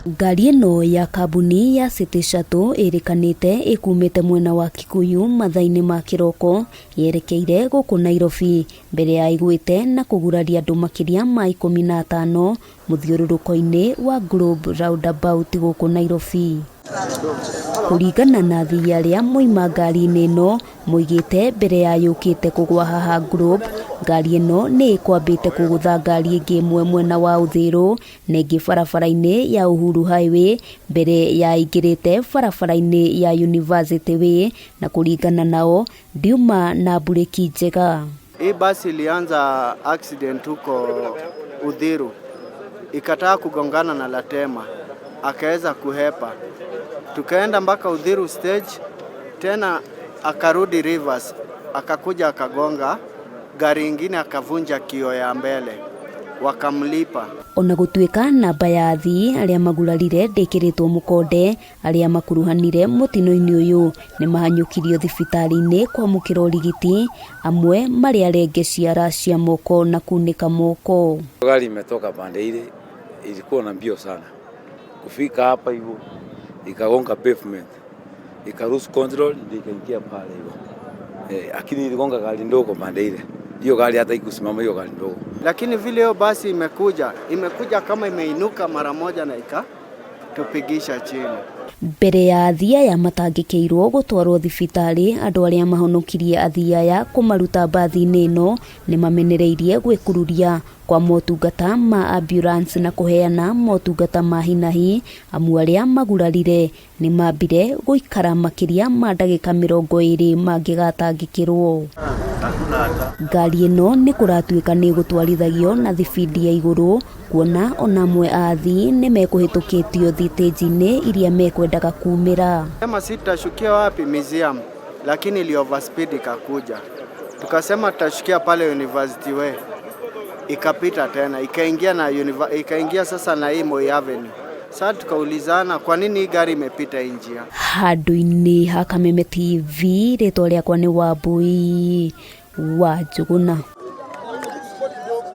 Ngari ĩno ya kambuni ya City Shuttle ĩrĩkanĩte ĩkumĩte mwena wa Kikuyu mathaa-inĩ ma kĩroko yerekeire gũkũ Nairobi mbere ya ĩgwĩte na kũguraria andũ makĩria ma 15 mũthiũrũrũko-inĩ wa Globe Roundabout gũkũ Nairobi. Kũringana na athii arĩa moima ngari-inĩ ĩno moigĩte mbere ya yũkĩte kũgwa haha Globe, ngari ĩno nĩ ĩkwambĩte kũgũtha ngari ĩngĩ ĩmwe mwena wa Uthiru na ĩngĩ barabara-inĩ ya Uhuru Highway mbere ya ĩingĩrĩte barabara-inĩ ya University Way na kũringana nao ndiuma na mburĩki njega. Hii basi ilianza accident huko Uthiru, ikataka kugongana na Latema, akaweza kuhepa. Tukaenda mpaka Uthiru stage, tena akarudi reverse, akakuja akagonga gari ingine, akavunja kio ya mbele, wakamlipa. Ona gũtuĩka namba ya athii arĩa magurarire ndĩkĩrĩtwo mũkonde, arĩa makuruhanire mũtino-inĩ ũyũ nĩ mahanyũkirio thibitarĩ-inĩ kwamũkĩra ũrigiti, amwe marĩ arenge ciara cia moko na kunĩka moko. Gari imetoka pande ile, ilikuwa na mbio sana. Kufika hapa hivyo ikagonga pavement, ika lose control ndio ikaingia pale hivyo. Lakini iligonga gari ndogo pande ile. Hiyo gari hata ikusimama hiyo gari ndogo. Lakini vile hiyo basi imekuja kama imeinuka mara moja na ikatupigisha chini. Mbere ya athii aya matangĩkĩirwo gũtwarwo thibitarĩ, andũ arĩa mahonokirie athii aya kũmaruta mbathi-inĩ ĩno nĩ mamenereirie gwĩkururia kwa motungata ma ambulance na kũheana motungata ma hinahi, amu arĩa magurarire nĩ mambire gũikara makĩria ma ndagĩka 20 mangĩgatangĩkĩrwo. Ngari ĩno nĩ kũratuĩka nĩ ĩgũtwarithagio na thibindi ya igũrũ kuona ona amwe a athii nĩ mekũhĩtũkĩtio thitĩnji-inĩ iria mekwendaga kumĩra. Sema si tutashukia wapi? Museum, lakini ili overspeed ikakuja. Tukasema tutashukia pale University Way, ikapita tena ikaingia na ikaingia sasa na hii Moi Avenue. Sasa tukaulizana kwa nini hii gari imepita hii njia. Handũ-inĩ ha Kameme TV, rĩtwa rĩakwa nĩ Wambui wa Njũgũna.